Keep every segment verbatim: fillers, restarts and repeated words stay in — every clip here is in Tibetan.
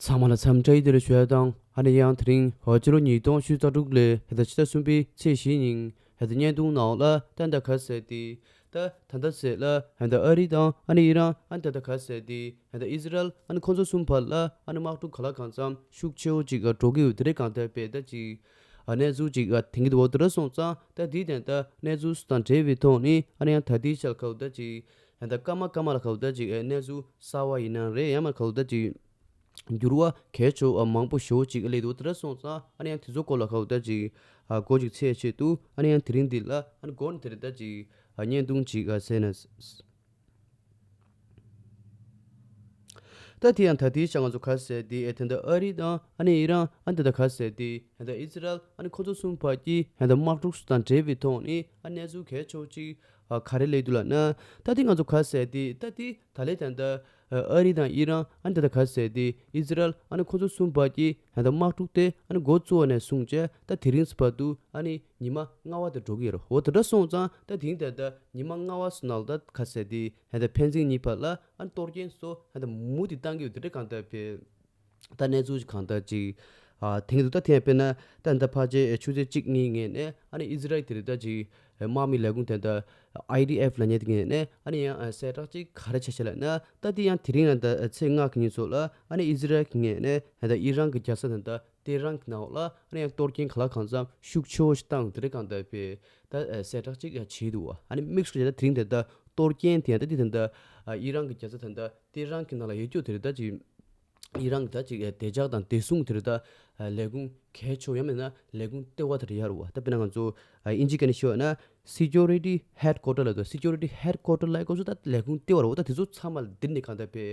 ཚང་མ་ལ་འཚམས་འདྲི་བདེ་ལེགས་ཞུ་ཡ་དང་། ཨ་ནི་ཡང་དེ་རིང་ཕྱི་ལོ་ཉིས་སྟོང་ཉི་ཤུ་རྩ་དྲུག་ལོའི་ཕྱི་ཟླ་གསུམ་པའི་ཚེས་བཞི་ཉིན་ཕྱི་ཟླ་བརྙན་ཐུང་ནང་ལ་ད་ད་ག་ཟེར་ཏེ། ད་ད་ད་ཟེར་ལ་ད་ཨ་རི་དང་ཨ་ནི་ཨི་རན་ཨ་ནི་ད་ད་ག་ཟེར་ཏེ་ད་ཨི་ཟི་རལ་ཨ་ནི་ཁོང་ཚོ་གསུམ་བར་ལ་ཨ་ནི་དམག་འཁྲུག་ག་ལ་གང་འཚམ་ཤུགས་ཆེ་བོ་ཅིག་འགྲོ་གི་ཡོད་དེ་རེད། གང་ལྟར་བས་ད་ཅིག་གནས་ཚུལ་ཅིག་ཐོན་གྱི་འདུག་འོ་དེ་འདྲ་སོང་ཙང་ད་དེའི་སྟེང་ད་གནས་ཚུལ་དང་འབྲེལ་བའི་ཐོག་ནས་ཨ་ནི་ཡང་ད་ལྟའི་ཆར་ཁ་བོ་ད་ཅིག་ད་སྐར་མ་སྐར་མ་ལ་ཁ་བོ་ད་ཅིག་གནས་ཚུལ་གསར་བ་ཡིན་ན་རེད། ཡང་མ་ཁ་བོ་ད་ཅིག་འགྱུར་བ་གལ་ཆེ་བ་མང་པོ་ཞེ་པོ་ཅིག་སླེབས་འདུག་དེ་འདྲ་སོང་ཙང་ཨ་ནི་ཡང་དེ་ཚོ་སྐོར་ལ་ཁ་བོ་ད་ཅིག་མགོ་ཅིག་ཚོད་ཆེད་དུ་ཨ་ནི་ཡང་དེ་རིང་འདི་ལ་ཨ་ནི་མགོ་ནས་དེ་རིང་ད་ཅིག་བརྙན་ཐུང་ཅིག་གཟིགས་ན། ད་དེ་ཡང་ད་ལྟའི་ཆར་ང་ཚོ་ག་ཟེར་ཏེ་ཨེ་ད་ལྟ་ཨ་རི་དང་ཨ་ནི་ཨི་རན་ཨ་ནི་ད་ལྟ་ག་ཟེར་ཏེ་ད་ལྟ་ཨི་ཟི་རལ་ཨ་ནི་ཁོ་ཚོ་གསུམ་བར་གྱི་ད་ལྟ་དམག་འཁྲུག་དང་འབྲེལ་བའི་ཐོག་ནས་ཨ་གནས་ཚུལ་གལ་ཆེ་བོ་ཅིག་ཨ་ག་རེ་སླེབས་འདུག་ལབ་ན། ད་དེ་ང་ཚོ་ག་ཟེར་ཏེ་ད་དེ་ད་ལྟའི་ད་ལྟ་ཨ་རི་དང་ཨི་རན་ཨ་ནི་ད་ལྟ་ག་ཟེར་ཏེ་ཨི་ཟི་རལ་ཨ་ནི་ཁོ་ཚོ་གསུམ་བར་གྱི་ད་ལྟ་དམག་འཁྲུག་དེ་ཨ་ནི་འགོ་བཙུགས་པ་ནས་བཟུང་བྱས་ད་དེ་རིང་བར་དུ་ཨ་ནི་ཉི་མ་ལྔ་པ་དེ་འགྲོ་གི་ཡོད་རེད། འོ་དེ་འདྲ་སོང་ཙང་ད་དེང་ད་ལྟ་ཉི་མ་ལྔ་པ་སོང་ན་ད་ག་ཟེར་ཏེ་ད་ལྟ་ཕན་ཚུན་གཉིས་བར་ལ་ཨ་ནི་གཏོར་སྐྱོན་སོགས་ད་ལྟ་མུ་མཐུད་བཏང་གི་ཡོད་དེ་འདྲ། གང་ལྟར་བས་ད་གནས་ཚུལ་གང་ལྟར་ཅིག་ཨ་ཐེངས་འདུག་ད་ཐེངས་དཔེར་ན་ད་ད་ཕལ་ཆེར་ཆུ་ཚོད་གཅིག་གཉིས་ངོས་ནས་ཨ་ནི་ཨི་ཟི་རལ་དེ་རིང་ད་ཅིག་དམག་མི་ལས་ཁུངས་དེ་འདྲ་ཨའི་ཌི་ཨེཕ་ལབ་མཁན་དེ་ངོས་ནས་ཨ་ནི་ཡང་གསལ་བསྒྲགས་ཅིག་ག་རེ་བྱས་བྱས་ལབ་ན། ད་དེ་ཡང་དེ་རིང་ལ་ད་ཚེས་ལྔ་གི་ཉིན་ཚོ་ལ་ཨ་ནི་ཨི་ཟི་རལ་གྱི་ངོས་ནས་ད་ཨི་རན་གྱི་རྒྱལ་ས་དེ་འདྲ་ཏེ་ཧྲན་གྱི་ནང་ལ་ཨ་ནི་ཡང་གཏོར་སྐྱོན་ག་ལ་གང་འཚམ་ཤུགས་ཆེ་བོ་ཞིག་བཏང་དེ་རིང་གང་ལྟར་བས་ད་གསལ་བསྒྲགས་ཅིག་བྱས་འདུག་བ། ཨ་ནི་དམིགས་སུ་བྱས་ན་དེ་རིང་དེ་ད་གཏོར་སྐྱོན་དེ་ཡང་ད་དེ་ད་ཨི་རན་གྱི་རྒྱལ་ས་ད་ད་ཏེ་ཧྲན་གྱི་ནང་ལ་ཡོད་རྒྱུ་དེ་རེད། ད་ཅིག་ཨི་རན་གྱི་ད་ཅིག་བདེ་འཇགས་དང་བདེ་སྲུང་དེ་རེད། ད་ལས་ཁུངས་གལ་ཆེ་བ་ཡང་མིན་ན་ལས་ཁུངས་ལྟེ་བ་དེ་རེད་ཡ་རུ་བ། ད་དཔེར་ན་ང་ཚོ་ཨིན་ཇི་སྐད་ནས་ཤོད་ན་སི་ཀུ་རི་ཊི་ཧེཌ་ཀོ་ཊར་ལབ་འདུག་སི་ཀུ་རི་ཊི་ཧེཌ་ཀོ་ཊར་ལབ་དགོས་ཚུལ་ད་ལས་ཁུངས་ལྟེ་བ་རེད། འོ་ད་དེ་ཚོ་ཚང་མ་ལ་འདི་ནས་གང་ལྟར་བས་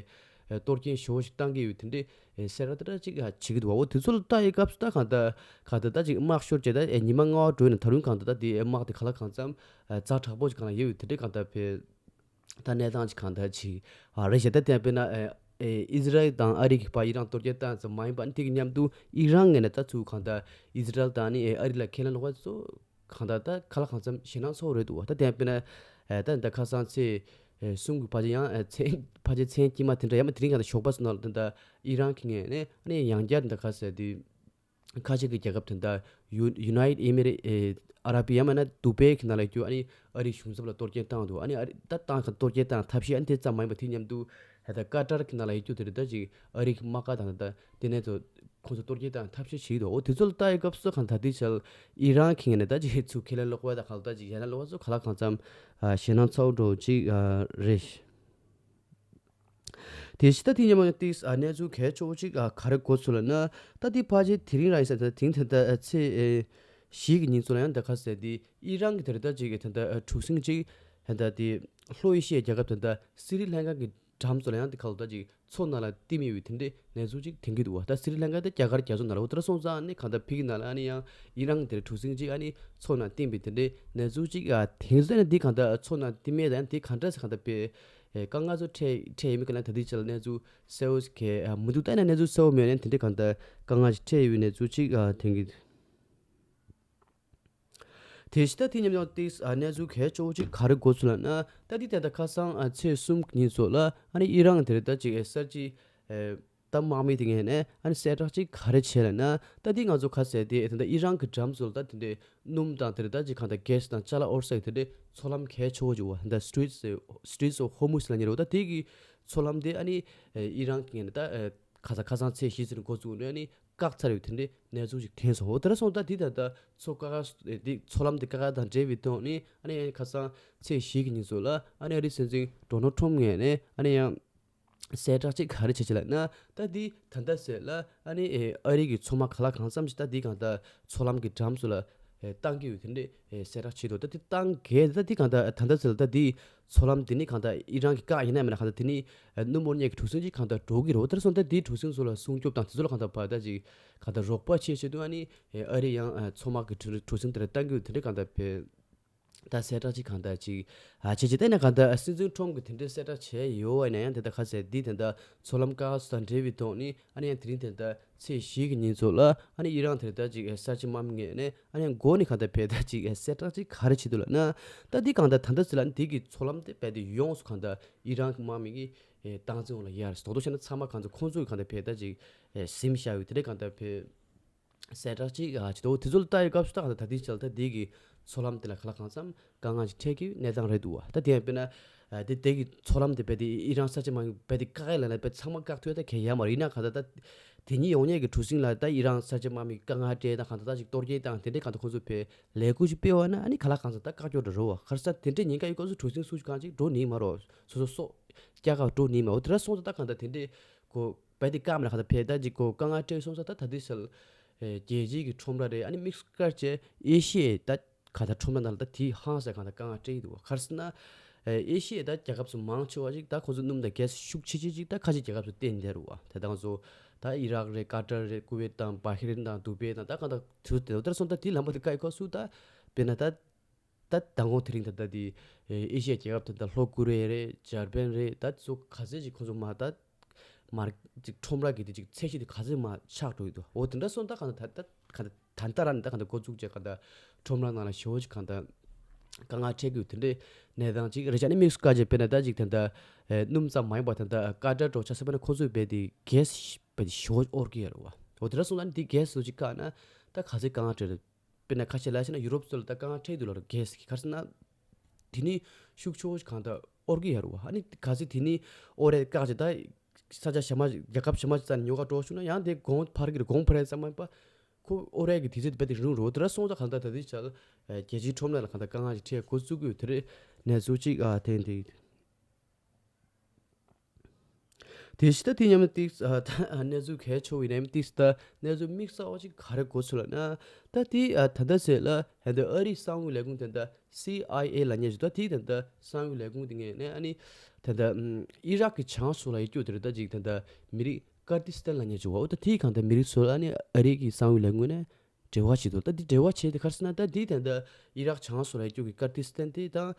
གཏོར་སྐྱོན་ཞེ་པོ་ཞིག་བཏང་གི་ཡོད་དེ་འདྲས་གསལ་བསྒྲགས་དེ་འདྲ་ཅིག་བྱེད་ཀྱི་འདུག་བ། འོ་དེ་ཚོ་ལ་ལྟ་ཡི་སྐབས་སུ་ད་གང་ལྟར་གང་ལྟར་ད་ཅིག་དམག་ཤོར་བྱས་ད་ཉི་མ་ལྔ་པ་འགྲོ་ཡིན་ན་ད་རུང་གང་ལྟར་ད་དེ་དམག་དེ་ག་ལ་གང་འཚམ་ཛ་དྲག་པོ་ཞིག་གང་ལ་ཡོད་ཡོད་དེ་འདྲས་གང་ལྟར་བས། ད་གནས་སྟངས་ཅིག་གང་ལྟར་ཅིག་ཨ་རེད་ཤག་ད་དེ་དཔེར་ན་ཨེ་ཨེ་ཨི་ཟི་རལ་དང་ཨ་རི་གི་བར་ཨི་རན་གཏོར་རྒོལ་བཏང་ཙམ་མ་ཡིན་པ་ནི་དེ་གི་མཉམ་དུ་ཨི་རན་ངོས་ནས་ད་ཚུར་གང་ལྟར་ཨི་ཟི་རལ་དང་ནི་ཨེ་ཨ་རི་ལ་ཁས་ལེན་ལོག་པ་ཚོ་གང་ལྟར་ད་ག་ལ་གང་འཚམ་ཞེད་སྣང་ཚ་བོ་རེད་འདུག་བ། ད་དེ་དཔེར་ན་ཨེ་ད་ད་ཁ་སང་ཚེས་ཨེ་གསུམ་གྱི་ཕལ་ཆེར་ཡང་ཨེ་མཚན་ཕལ་ཆེར་མཚན་དཀྱིལ་མ་དེ་འདྲ་ཡང་མ་དེ་རིང་གང་ལྟར་ཞོགས་པ་ཚོ་ནང་ལ་ད་ད་ཨི་རན་གྱི་ངོས་ནས་ཨ་ནི་ཡང་བསྐྱར་ད་ག་ཟེར་དུས། ཁ་ཆེ་གི་རྒྱལ་ཁབ་དེ་འདྲ་ཡུ་ཡུ་ནའི་ཊི་ཨེ་མི་རེ་ཨེ་ཨ་ར་པི་ཡང་མིན་ན་དུ་བྷེ་གི་ནང་ལ་ཡོད་རྒྱུ་ཨ་ནི་ཨ་རིའི་གཞུང་ཚབ་ལ་གཏོར་སྐྱོན་བཏང་འདུག་ཨ་ནི་ཨ་རི་ད་བཏང་ག་གཏོར་སྐྱོན་བཏང་ཐབས་ཤེས་ཨ་ནི་དེ་ཙམ་མ་ཡིན་པ་དེ་མཉམ་དུ་ད་ལྟ་ཀ་ཏར་གི་ནང་ལ་ཡོད་རྒྱུ་དེ་རེད། ད་ཅིག་ཨ་རི་གི་དམག་སྒར་དང་ད་ལྟ་དེ་ནས་ཚོ་ཁོང་ཚོ་གཏོར་སྐྱོན་བཏང་ཐབས་ཤེས་བྱེད་ཀྱི་འདུག་འོ་དེ་ཚོ་ལ་ལྟ་ཡི་སྐབས་སུ་གང་ད་ལྟའི་ཆར་ཨི་རན་གི་ངོས་ནས་ད་ཅིག་ཚུར་ཁས་ལེན་ལོག་པ་དང་གང་ལ་ད་ཅིག་ཡང་ན་ལོག་པ་ཚོ་ག་ལ་གང་འཚམ་ཞེད་སྣང་ཚ་བོ་འདྲ་བོ་ཅིག་རེད། དེ་ཕྱི་ད་དེ་ཉིན་མོ་ཏིས་ཨ་གནས་ཚུལ་གལ་ཆེ་བོ་ཅིག་ཨ་ག་རེ་གོ་ཚུལ་ལབ་ན། ད་དེ་ཕལ་ཆེར་དེ་རིང་རང་ཡིན་ས་ད་དེང་ད་ལྟ་ཚེས་ཨེ་བཞི་གི་ཉིན་ཚོ་ལ་ཡང་ད་ག་ཟེར་དེ་ཨི་རན་གྱི་ད་རེ་ད་ཅིག་གི་ད་ལྟ་གྲུ་གཟིངས་ཅིག་ད་ལྟ་དེ་ལྷོ་ཨེ་ཤི་ཡའི་རྒྱལ་ཁབ་ད་ལྟ་སི་རི་ལང་ཀ་གི་འགྲམ་ཚོ་ལ་ཡང་དེ་ག་ལ་ད་ཅིག་མཚོ་ནང་ལ་གཏིབས་ཡོད་པའི་དེ་འདྲའི་གནས་ཚུལ་ཅིག་ཐོན་གྱི་འདུག་བ། ད་སི་རི་ལང་ཀ་དེ་རྒྱ་གར་རྒྱ་མཚོ་ནང་ལ་འོ་དེ་འདྲ་སོང་ཙང་ནི་གང་ལྟར་ཕ་གི་ནང་ལ་ཨ་ནི་ཡང་ཨི་རན་གྱི་དེ་རེ་གྲུ་གཟིངས་ཅིག་ཨ་ནི་མཚོ་ནང་གཏིབས་པའི་དེ་འདྲའི་གནས་ཚུལ་ཅིག་ཨ་དེང་སང་ནི་འདི་གང་ལྟར་མཚོ་ནང་གཏིབས་མེད་ད་ཡང་དེ་གང་འདྲ་ཟེར་གང་ལྟར་པའི་ཨེ་དཀའ་ངལ་ཚོ་འཕྲད་འཕྲད་ཡོད་མེད་ག་ལ་ད་ལྟའི་ཆར་ལ་གནས་ཚུལ་གསལ་བོ་ཞིག་གས་མི་འདུག་ད་ནི་གནས་ཚུལ་གསལ་བོ་མེད་ནས་དེ་འདྲའི་གང་ལྟར་དཀའ་ངལ་ཞིག་འཕྲད་ཡོད་པའི་གནས་ཚུལ་ཅིག་ཨ་ཐོན་གྱི། དེ་བཞིན་ད་དེ་མཉམ་ཡང་ཏིས་ཨ་གནས་ཚུལ་གལ་ཆེ་བོ་ཅིག་ག་རེ་གོ་ཚུལ་ལབ་ན། ད་དེ་ད་ལྟ་ཁ་སང་ཨ་ཚེས་གསུམ་གྱི་ཉིན་ཚོ་ལ་ཨ་ནི་ཨི་རན་དེ་རེད་ད་ཅིག་ཨེ་གསར་བརྗེ་ཨེ་ད་དམག་མི་དེ་ངོས་ནས་ཨ་ནི་གསལ་བསྒྲགས་ཅིག་ག་རེ་བྱས་ལབ་ན། ད་དེ་ང་ཚོ་ག་ཟེར་དེ་ཨེ་ད་ལྟ་ཨི་རན་གྱི་འགྲམ་ཚོ་ལ་ད་དེ་འདྲའི་སྣུམ་དང་དེ་རེད་ད་ཅིག་གང་ལྟར་གྷེ་སི་དང་ཅ་ལག་ཨོར་སེག་དེ་འདྲའི་མཚོ་ལམ་གལ་ཆེ་བོ་ཅིག་བ་ད་Straits Straits of Hormuz ལབ་མཁན་རེད་བ། ད་དེ་གི་མཚོ་ལམ་དེ་ཨ་ནི་ཨེ་ཨི་རན་གྱི་ངོས་ནས་ད་ཨེ་ཁ་ས་ཁ་སང་ཚེས་བཞི་ཚེ་ནས་འགོ་བཙུགས་ནས་ཨ་ནི་བཀག་ཚར་ཡོད་དེ་འདྲའི་གནས་ཚུལ་ཞིག་ཐོན་སོང་། འོ་དེ་འདྲ་སོང་ཙང་འདི་ད་ལྟ་མཚོ་ཀ་ཁ་འདི་མཚོ་ལམ་འདི་ཀ་ཁ་དང་འབྲེལ་བའི་ཐོག་ནས་ཨ་ནི་ཁ་སང་ཚེས་བཞི་གི་ཉིན་ཚོ་ལ་ཨ་ནི་ཨ་རིའི་སྲིད་འཛིན་ཌོ་ནལ་ཊམ་ངོས་ནས་ཨ་ནི་ཡང་གསལ་བསྒྲགས་ཅིག་ག་རེ་བྱས་ཅི་ལབ་ན། ད་འདི་ད་ལྟ་ཟེར་ལ་ཨ་ནི་ཨ་རི་གི་མཚོ་དམག་ག་ལ་གང་འཚམ་ཞིག་ད་འདི་གང་ལྟར་མཚོ་ལམ་གྱི་འགྲམ་ཚོ་ལ་བཏང་གི་ཡོད་དེ་འདྲའི་གསལ་བསྒྲགས་བྱས་འདུག་ད་འདི་བཏང་གས་ད་འདི་གང་ལྟར་ད་ལྟ་ཟེར་ལ་ད་འདི་མཚོ་ལམ་འདི་ནི་གང་ལྟར་ཨི་རན་གྱི་བཀག་ཡིན་ན་མིན་ན་གང་ལྟར་འདི་ནི་སྣུམ་འཁོར་གཉིས་ཀྱི་གྲུ་གཟིངས་ཅིག་གང་ལྟར་འགྲོ་གི་རེད། འོ་དེར་སོང་ད་འདིའི་གྲུ་གཟིངས་ཚོ་ལ་སྲུང་སྐྱོབ་དང་དེ་ཚོ་ལ་གང་ལྟར་བར་ད་ཅིག་གང་ལྟར་རོགས་པ་བྱེད་ཆེད་དུ་ཨ་ནི་ཨ་རི་ཡང་མཚོ་དམག་གི་གྲུ་གཟིངས་དེ་འདྲ་བཏང་གི་ཡོད་དེ་འདྲ་གང་ལྟར་བས་ ད་གསལ་བསྒྲགས་ཅིག་གང་ལྟར་ཅིག་ཨ་བྱས་ཅིག་བལྟས་ན། གང་ལྟར་སྲིད་འཛིན་ཁྲོམ་གྱིས་དེ་འདྲའི་གསལ་བསྒྲགས་བྱས་ཡོད་པ་ཡིན་ན་ཡང་། དེ་ལྟར་ག་ཚད་འདི་དེ་འདྲ་མཚོ་ལམ་བཀག་ཚོད་དང་འབྲེལ་བའི་ཐོག་ནས། ཨ་ནི་ཡང་དེ་རིང་དེ་འདྲ་ཚེས་བཞི་གི་ཉིན་ཚོ་ལ། ཨ་ནི་ཨི་རན་དེ་འདྲ་ཅིག་གསར་བརྗེ་དམག་མི་ངོས་ནས། ཨ་ནི་ཡང་འགོ་ནས་གང་ལྟར་བལ་ད་ཅིག་གསལ་བསྒྲགས་ཅིག་ག་རེ་བྱེད་འདུག་ལབ་ན། ད་འདི་གང་ལྟར་ད་ལྟ་ཟེར་ལ་ནི་འདི་གི་མཚོ་ལམ་དེ་བལ་དེ་ཡོངས་སུ་གང་ལྟར་ཨི་རན་གྱི་དམག་མི་གིས་སྟངས་འཛིན་འོག་ལ་ཡར་རྡོག་རྡོག་བྱས་ན་ཚང་མ་གང་ཚོ་ཁོང་ཚོས་གང་ལྟར་བལ་ད་ཅིག་ཟིན་བཞག་ཡོད། དེ་འདྲའི་གང་ལྟར་བལ་གསལ་བསྒྲགས་ཅིག་ཨ་བྱེད་དོ། དེ་ཚོ་ལ་ལྟ་ཡི་སྐབས་སུ་ད་ག་ད་ད་ལྟའི་ཆར་ད་འདི་གི་མཚོ་ལམ་དེ་ལ་ག་ལ་གང་འཚམ་དཀའ་ངལ་ཅིག་འཕྲད་ཀྱི་ཡོད་གནས་སྟངས་རེད་འདུག་བ། ད་དེ་ཡང་དཔེར་ན་ཨ་དེ་དེ་གི་མཚོ་ལམ་དེ་བལ་དེ་ཨི་རན་གསར་བརྗེ་དམག་གིས་བལ་དེ་བཀག་ཡ་ལབ་ན་བལ་ཚང་མ་བཀག་ཐུབ་ཡ་ད་གང་ཡང་ཡོད་མ་རེད། ཡིན་ན་ག་ད་ད་དེ་ཉིད་ཡོང་མཁན་གྱི་གྲུ་གཟིངས་ལ་ད་ཨི་རན་གསར་བརྗེ་དམག་མིས་དཀའ་ངལ་སྤྲད་དང་གང་ད་ད་ཅིག་གཏོར་སྐྱོན་དང་དེ་འདྲའི་གང་ད་ཁོང་ཚོ་བལ་ལས་འགུལ་ཅིག་སྤེལ་བ་ན། ཨ་ནི་ག་ལ་གང་འཚམ་ད་བཀག་ཀྱོག་འདྲ་རོ་བ། ག་རེ་ཟེར་དེ་འདྲའི་ཉེན་ཁ་ཡོད་སྐབས་སུ་གྲུ་གཟིངས་སུ་གང་ཅིག་འགྲོ་ནི་མ་རོ། སོ་སོ་སྲོག་སྐྱ་ག་འགྲོ་ནི་མ་རོ། དེ་འདྲ་སོང་ཙང་ད་གང་ད་དེ་འདྲའི་གོ་བལ་དེ་བཀག་མ་ར་གང་ད་བལ་ད་ཅིག་གོ་དཀའ་ངལ་སྤྲད་སོང་ཙང་ད་ད་དེ་སལ་རྒྱལ་སྤྱིའི་གི་ཁྲོམ་ར་རེད། ཨ་ནི་དམིགས་སུ་བཀར་བྱས་ཨེ་ཤི་ཡའི་ད་ག་ད་ཁྲོམ་ར་ནང་ལ་ད་དེའི་ཧང་སང་གང་ད་དཀའ་ངལ་སྤྲད་ཀྱི་འདུག་བ། ག་རེ་ཟེར་ན་ཨེ་ཤི་ཡའི་ད་རྒྱལ་ཁབ་ཚོ་མང་ཆེ་བ་ཅིག་ད་ཁོང་ཚོ་སྣུམ་དང་གྷེ་སི་ཤུགས་ཆེ་ཆེ་ཅིག་ད་ཁ་ཆེ་རྒྱལ་ཁབ་ཚོ་བརྟེན་བསྡད་རུ་བ། དེ་དང་ཚོ་ད་ཨི་རག་རེད། ཀ་ཏར་རེད། ཀུ་ཝེད་དང་བྷ་ཧི་རིན་དང་དུ་བེ་དང་ད་གང་ད་དུ་དེ་ལོ་དེར་སོང་ད་དེའི་ལམ་པ་དེ་བཀག་ཡི་སྐབས་སུ་ད་དཔེར་ན་ད་ད་མདང་དགོང་དེ་རིང་ད་ལྟ་དེ་ཨེ་ཤི་ཡ་རྒྱལ་ཁབ་ད་ལྟ་ལྷོ་ཀོ་རི་ཡ་རེད། འཇར་པན་རེད། ད་ཚོ་ག་ཚད་ཅིག་ཁོང་ཚོ་མ་ད་མར་ཅིག་ཁྲོམ་ར་གི་དེ་ཅིག་ཚད་གཞི་དེ་ག་ཚད་མ་ཆག་འགྲོ་ཡི་འདུག་འོ་དེ་འདྲ་སོང་ད་གང་ད་ད་ད་གང་ད་ད་ལྟ་ར་ནི་ད་གང་ད་འགོ་བཙུགས་བྱས་གང་ད་ཁྲོམ་ར་ནང་ལ་ཞེ་པོ་ཅིག་གང་ད་དཀའ་ངལ་འཕྲད་ཀྱི་ཡོད། དེ་འདྲའི་གནས་སྟངས་ཅིག་རེད་ཤག་ཨ་ནི་དམིགས་སུ་བཀར་བྱས་དཔེར་ན་ད་ཅིག་ད་ད་ཨེ་སྣུམ་ཙམ་མ་ཡིན་པ་ད་ད་ཀ་ཏར་འགྲོ་ཆ་སྲིད་པ་ནི་ཁོང་ཚོས་བལ་དེ་གྷེ་སི་བལ་དེ་ཞེ་པོ་དབོར་གྱི་ཡོད་རེད་བ། འོ་དེ་འདྲ་སོང་ད་ནི་དེ་གྷེ་སི་ཚོ་ཅིག་བཀག་ན་ད་ག་ཚད་དཀའ་ངལ་འཕྲད་རེད། དཔེར་ན་ཁ་ཤས་ལ་བྱས་ན་ཡུ་རོབ་ཚོ་ལ་ད་དཀའ་ངལ་འཕྲད་འདུག་ལ་རོ་གྷེ་སི་གི། ག་རེ་ཟེར་ན་དེ་ནི་ཤུགས་ཆེ་བོ་ཞིག་གང་ལྟར་དབོར་གི་ཡོད་རེད་བ། ཨ་ནི་ག་ཚད་དེ་ནི་དབོར་རེད་བཀག་བྱས་ད་ས་ཆ་གཞན་མ་རྒྱལ་ཁབ་གཞན་མ་ཅིག་ཙམ་ཉོ་ག་འགྲོ་བྱུང་ན་ཡང་དེ་གོང་འཕར་གི་རེད། གོང་འཕར་ཡ་ཙམ་མ་ཡིན་པ་ཁོ་དབོར་ཡ་གི་དུས་ཚོད་དེ་རྦད་དེ་རིང་རུ། དེ་འདྲ་སོང་ཙང་གང་ལྟར་ད་ལྟའི་ཆར་རྒྱལ་སྤྱིའི་ཁྲོམ་ར་ལ་གང་ལྟར་དཀའ་ངལ་ཞིག་འཕྲད་འགོ་བཙུགས་ཀྱི་ཡོད། དེ་རེད་གནས་ཚུལ་ཅིག་ཨ་ཐེངས་འདི། དེ་བཞིན་ད་དེ་མཉམ་ཏིག་ཨ་ད་གནས་ཚུལ་གལ་ཆེ་བོ་ཡིན་ནའི་ཏིག་ད་གནས་ཚུལ་དམིགས་བསལ་བ་ཅིག་ག་རེ་གོ་ཚུལ་ལབ་ན། ད་དེ་ཨ་ད་ལྟ་ཟེར་ལ་ཧན་ད་ཨ་རིའི་གསང་བའི་ལས་ཁུངས་དེ་འདྲ་སི་ཨའི་ཨེ་ལབ་མཁན་ཞིག་ད་དེ་དེ་འདྲ་གསང་བའི་ལས་ཁུངས་དེ་ངོས་ནས་ཨ་ནི་དེ་འདྲ་ཨམ་ཨི་རག་གི་བྱང་ཕྱོགས་ལ་ཡོད་རྒྱུ་དེ་རེད། ད་ཅིག་དེ་འདྲ་མི་རིགས་ཀར་ཏི་སི་ཐན་ལབ་མཁན་ཞིག་བ། འོ་ད་དེ་གང་ལྟར་མི་རིགས་ཚོ་ལ་ཨ་ནི་ཨ་རི་གི་གསང་བའི་ལས་ཁུངས་ནས་འབྲེལ་བ་བྱེད་དོ། ད་འདི་འབྲེལ་བ་བྱས་ཏེ་ག་རེ་ཟེར་ན་ད་འདི་དེ་འདྲ་ཨི་རག་བྱང་ཕྱོགས་ལ་ཡོད་རྒྱུ་གི་ཀར་ཏི་སི་ཐན་དེ་དང་།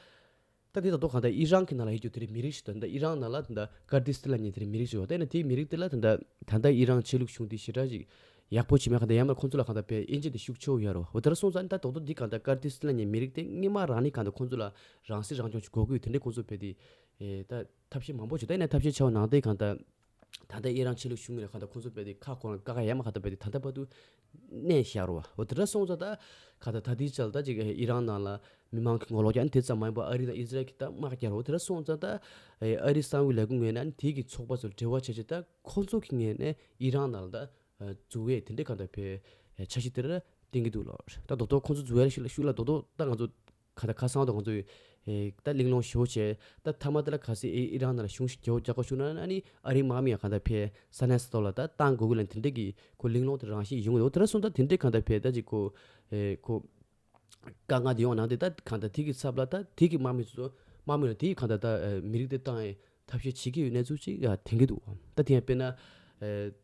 ད་དེ་ད་དུང་གང་ལྟར་ཨི་རན་གྱི་ནང་ལ་ཡོད་རྒྱུ་དེ་རིགས་མི་རིགས་ཤིག་དང་། ད་ཨི་རན་ནང་ལ་ད་ཀར་ཏི་སི་ཐན་ལབ་མཁན་དེ་རིགས་མི་རིགས་ཤིག་ཡོད། དེ་ནས་དེའི་མི་རིགས་དེ་ལ་ད་ད་ད་ལྟ་ཨི་རན་ཆོས་ལུགས་གཞུང་དེ་ཞེ་དྲག་ཅིག་ཡག་པོ་བྱེད་མེད། གང་ལྟར་ཡང་མིན་ཁོང་ཚོ་ལ་གང་ལྟར་བལ་དབྱེ་འབྱེད་དེ་ཤུགས་ཆེ་བོ་ཡོད་རེད་བ། འོ་དེ་འདྲ་སོང་ཙང་ད་རྡོག་རྡོག་འདི་གང་ལྟར་ཀར་ཏི་སི་ཐན་ལབ་མཁན་མི་རིགས་དེ་སྔོན་མ་རང་ནས་གང་ལྟར་ཁོང་ཚོ་ལ་རང་སྲིད་རང་སྐྱོང་ཅིག་དགོས་ཀྱི་ཡོད། དེ་འདྲས་ཁོང་ཚོ་བལ་དེ་ཨེ་ད་ཐབས་ཤེས་མང་པོ་བྱེད། ད་ཡིན་ན་ཐབས་ཤེས་བྱས་པ་ནང་བཞིན་གང་ལྟར། ད་ལྟ་ཨི་རན་ཆོས་ལུགས་གཞུང་ངོས་ནས་གང་ལྟར་ཁོང་ཚོ་བལ་དེ་ཁ་ཁོ་རང་བཀག་ཡ་མ་གང་ལྟར་བལ་དེ་ད་ལྟ་བར་དུ་གནས་བཞག་རེད་བ། འོ་དེ་འདྲ་སོང་ཙང་ད་གང་ལྟར་ད་ལྟའི་ཆར་ད་ཅིག་ཨི་རན་ནང་ལ་མི་མང་གི་ངོ་ལོག་རྒྱག་ནི་དེ་ཙམ་མ་ཡིན་པར་ཨ་རི་དང་ཨི་ཟི་རལ་གྱིས་ད་དམག་རྒྱག་རེད། འོ་དེ་འདྲ་སོང་ཙང་ད་ཨ་རིའི་གསང་བའི་ལས་ཁུངས་ངོས་ནས་ཨ་ནི་དེ་གི་ཚོགས་པ་ཚོར་འབྲེལ་བ་བྱས་བྱས་ད་ཁོང་ཚོ་གི་ངོས་ནས་ཨི་རན་ནང་ལ་ད་འཛུལ་བའི་དེ་འདྲའི་གང་ལྟར་བལ་འཆར་གཞི་དེ་འདྲ་བཏིང་གི་འདུག་ལོ། ད་རྡོག་རྡོག་ཁོང་ཚོ་འཛུལ་བའི་ཤུལ་ལ་ཤུལ་ལ་རྡོག་རྡོག་ད་ང་ཚོ་གང་ལྟར་ཁ་སང་དང་ང་ཚོས་ཨེ་ད་གླེང་སློང་ཞེ་པོ་བྱས། ད་མཐའ་མ་དེ་ལ་གལ་སྲིད་ཨི་ཨི་རན་ནང་ལ་གཞུང་ཞིག་རྒྱག་རྒྱག་དགོས་བྱུང་ན་ཨ་ནི་ཨ་རིའི་དམག་མི་ཡང་གང་ལྟར་བལ་ས་གནས་སུ་ཐོག་ལ་ད་བཏང་དགོས་ཀྱི་ལ་དེ་འདྲས་ཀྱི་ཁོ་གླེང་སློང་དེ་རང་བཞིན་ཡོང་གི་འདུག་དེ་འདྲ་སོང་ཙང་དེ་འདྲས་གང་ལྟར་བལ་ད་ཅིག་ཁོ་ཨེ་ཁོ་དཀའ་ངལ་དེ་ཡོང་གནང་དེ་ད་གང་ལྟར་དེ་གི་ཚབ་ལ་ད་དེ་གི་དམག་མི་ཚོ་དམག་མི་ལ་དེ་གི་གང་ལྟར་ད་ཨེ་མི་རིགས་དེ་བཏང་ཨེ་ཐབས་ཤེས་བྱེད་ཀྱི་ཡོད་གནས་ཚུལ་ཅིག་ཡང་དྲན་གྱི་འདུག་ད་དེ་ཡང་དཔེར་ན་ཨེ་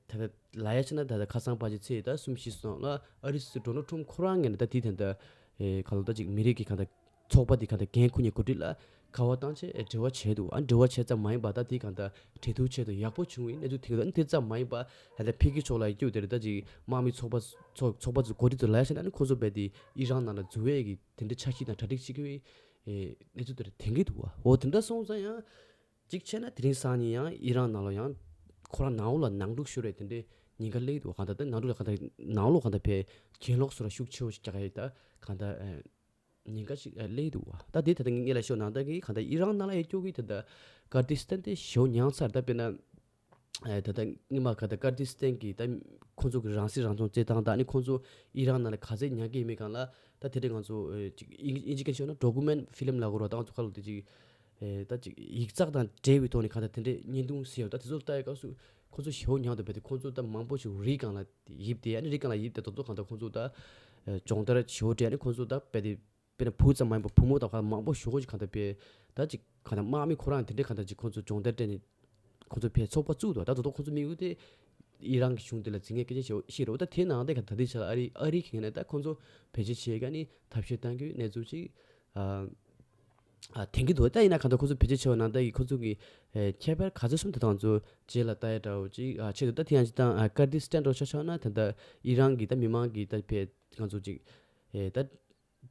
ད་ལྟ་ལབ་ཡ་བྱས་ན་ད་ལྟ་ཁ་སང་ཕལ་ཆེར་ཚེས་ད་གསུམ་བཞི་སོང་ལ་ཨ་རིའི་སྲིད་འཛིན་ཌོ་ནལ་ཊམ་ཁོ་རང་ངོས་ནས་ད་དེ་དེ་འདྲ་ཨེ་ག་ལ་ད་ཅིག་མི་རིགས་ཀྱི་གང་ལྟར་ཚོགས་པ་དེ་གང་ལྟར་འགན་འཁུར་མཁན་འགོ་ཁྲིད་ལ་ཁ་པར་བཏང་བྱས་ཨེ་འབྲེལ་བ་བྱས་འདུག་ཨ་འབྲེལ་བ་བྱས་ཙམ་མ་ཡིན་པར་ད་དེ་གང་ལྟར་གྲོས་བསྡུར་ཆེད་དུ་ཡག་པོ་བྱུང་བའི་གནས་ཚུལ་དེ་གང་ལྟར་དེ་ཙམ་མ་ཡིན་པར་ད་ལྟ་ཕ་གི་ཕྱོགས་ལ་ཡོད་རྒྱུ་དེ་རེད། ད་ཅིག་དམག་མི་ཚོགས་པ་ཚོགས་ཚོགས་པ་ཚོའི་འགོ་ཁྲིད་ཚོ་ལ་ཡ་བྱས་ན་ཨ་ནི་ཁོང་ཚོ་རྦད་དེ་ཨི་རན་ནང་ལ་འཛུལ་བའི་གི་དེ་འདྲའི་འཆར་གཞི་དང་གྲ་སྒྲིག་བྱེད་ཀྱི་ཡོད་པའི་ཨེ་གནས་ཚུལ་དེ་རེད་དྲན་གྱི་འདུག་བ། འོ་དེ་འདྲ་སོང་ཙང་ཡང་། གཅིག་བྱས་ན་དེ་རིང་སང་ཉིན་ཡང་ཨི་རན་ནང་ལ་ཡང་ཁོ་རང་ནང་ལོགས་ལ་ནང་འཁྲུག་ཤོར་བའི་དེ་འདྲའི་ཉེན་ཁ་སླེབས་འདུག་གང་ལྟར་ད་ནང་འཁྲུག་ལ་གང་ལྟར་ནང་ལོགས་གང་ལྟར་བས་གྱེན་ལོག་སོགས་ལ་ཤུགས་ཆེ་བོ་ཞིག་རྒྱག་ཡ་ད་གང་ལྟར་ཨ་ཉེན་ཁ་ཞིག་ཨ་སླེབས་འདུག་བ། ད་དེ་ད་ལྟ་ངས་ལ་ཤོད་ནང་ལྟར་གི་གང་ལྟར་ཨི་རན་ནང་ལ་ཡ་སྐྱོ་གི་དེ་འདྲ་ཀར་ཏི་སི་ཐན་དེ་ཞེ་པོ་མྱངས་ཚར། ད་དཔེར་ན་ཨ་ད་ལྟ་སྔོན་མ་གང་ལྟར་ཀར་ཏི་སི་ཐན་གི་ད་ཁོང་ཚོ་གི་རང་སྲིད་རང་སྐྱོང་བྱེད་སྟངས་དང་ཨ་ནི་ཁོང་ཚོ་ཨི་རན་ནང་ལ་ག་ཚད་མྱངས་ཀྱི་ཡིན་མིན་སྒང་ལ་ད་དེ་འདྲའི་ང་ཚོ་ཨ་ཅིག་ཨིན་ཨིན་ཇི་སྐད་ཤོད་ན་ཌོ་ཀུ་མེན་ཊི་ཕི་ལིམ་ལབ་དགོས་རེད་བ། ད་ང་ཚོ་ཁ་ལོ་དེ་ཅིག་ཨེ་ད་ཅིག་ཡིག་ཚགས་དང་འབྲེལ་བའི་ཐོག་ནས་གང་ལྟར་དེ་འདྲའི་བརྙན་ཐུང་གཟིགས་ཡོད། ད་དེ་ཚོ་ལྟ་ཡའི་སྐབས་སུ་ཁོ་ཚོ་ཞེ་པོ་མྱངས་འདུག་བས་དེ་ཁོ་ཚོ་ད་མང་པོ་ཞིག་རིའི་སྒང་ལ་ཡིབ་སྟེ་ཨ་ནི་རིའི་སྒང་ལ་ཡིབ་སྟེ་ད་དུང་གང་ལྟར་ཁོ་ཚོ་ད་ཨེ་སྦྱོང་བརྡར་ཞེ་པོ་སྤྲད། ཨ་ནི་ཁོ་ཚོ་ད་བས་དེ་དཔེར་ན་བུ་ཙམ་མ་ཡིན་པར་བུ་མོ་དང་གང་མང་པོ་ཞེ་པོ་ཞིག་གང་ལྟར་བས་ད་ཅིག་གང་ལྟར་དམག་མི་ཁོ་རང་དེ་འདྲའི་གང་ལྟར་ཅིག་ཁོ་ཚོ་སྦྱོང་བརྡར་སྤྲད་ནས་ཁོ་ཚོ་བས་ཚོགས་པ་བཙུགས་འདུག་ད་དུང་ཁོ་ཚོ་དམིགས་ཡུལ་དེ་ཨི་རན་གྱི་གཞུང་དེ་ལ་འཛིང་ངེས་སྐད་ཆ་ཞེ་པོ་ཞིག་རེད་བ། ད་དེ་ནང་དེ་གང་ལྟར་དེ་ཆ་ལ་ཨ་རི་ཨ་རི་གི་ངོས་ནས་ད་ཁོ་ཚོ་བེད་སྤྱོད་བྱེད་མཁན་ནི་ཐབས་ཤེས་གཏང་རྒྱུའི་གནས་ཚུལ་ཅིག་ ཨ་ཨ་འཐེན་གྱི་འདུག་ད་ཡིན་ན་གང་ལྟར་ཁོ་ཚོ་བེད་སྤྱོད་བྱས་པ་ནང་ལྟར་གྱི་ཁོ་ཚོ་གི་ཨེ་ཁྱད་པར་ག་ཚོད་གསུམ་དེ་དང་ཚོ་རྗེས་ལ་ལྟ་ཡ་འདྲ་བོ་ཅིག་ཨ་ཆེད་དུ་ད་དེ་ཡང་ཅིག་དང་ཨ་ཀར་དི་སི་ཐན་འགྲོ་ཆ་ཆགས་ན་ད་ལྟ་ཨི་རན་གྱི་ད་མི་མང་གི་ད་ཕེ་ང་ཚོ་ཅིག་ཨེ་ད་